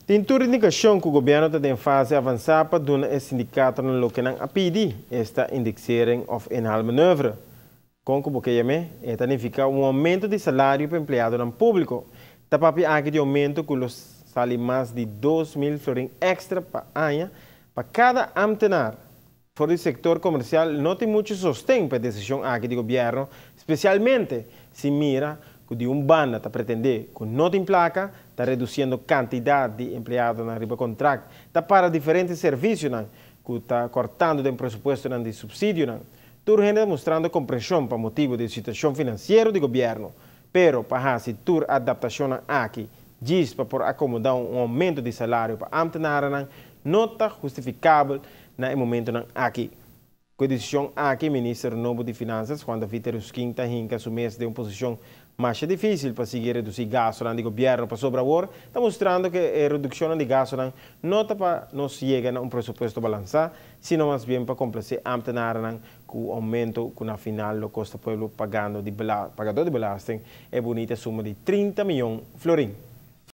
Tin tur indikashon ku gobièrnu ta den fase avansá pa duna e sindikatonan loke nan a pidi, esta indexering òf inhaalmanoeuvre. Kon ku bo ke yam'é, e ta nifiká un oumento di salario pa empleadonan públiko. Ta papia aki di oumento ku lo sali mas di 2000 florin èkstra pa aña pa kada ámtenar. For di sektor komersial no tin muchu sosten pa e desishon aki di gobièrnu, spesialmente si mira ku di un banda ta pretendé ku no tin plaka, ta redusiendo kantidat di empleadonan riba kontrakt, ta para diferente servisionan ku ta kòrtando den presupuestonan di supsidionan. Tur hende ta mustrando komprenshon pa motibu di e situashon finansiero di gobièrnu, pero pa hasi tur adaptashonnan aki djis pa por akomodá un oumento di salario pa ámtenarnan no ta hustifikabel na e momentonan aki. Ku e desishon aki minister nobo di Finansas, Juan David Erusquin ta hinka su mes den un posishon masha difísil pa sigui redusí gastunan di gobièrnu pasobra awor ta mustrando ku e redukshonnan di gastunan no ta pa nos yega na un presupuesto balansá, sino mas bien pa komplasé ámtenarnan ku oumento ku na final lo kosta pueblo pagando di pagadó di belasting e bunita suma di 30 mion florin.